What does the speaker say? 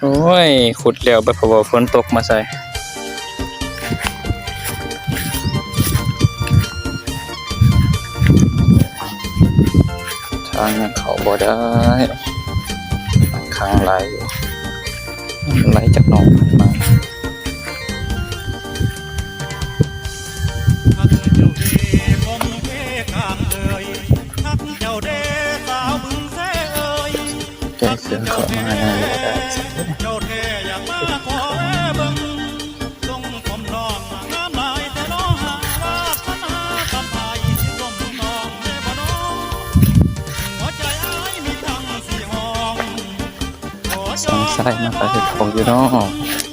ໂອ້ຍ ຂຸດແລ້ວ ບັດເພາະວ່າຝົນຕົກມາໃສ່ ທາງຍັງເຂົ້າບໍ່ໄດ້ ມັນຄັງຫຼາຍຢູ່ ມັນໄຫຼຈາກໜອງມາ. ແກ້ເຄື່ອງເຂົ້າມາຍັງບໍ່ໄດ້ສັກເທື່ອ ສາຍມາກະເຮັດເຂົ້າຢູ່ເນາະ.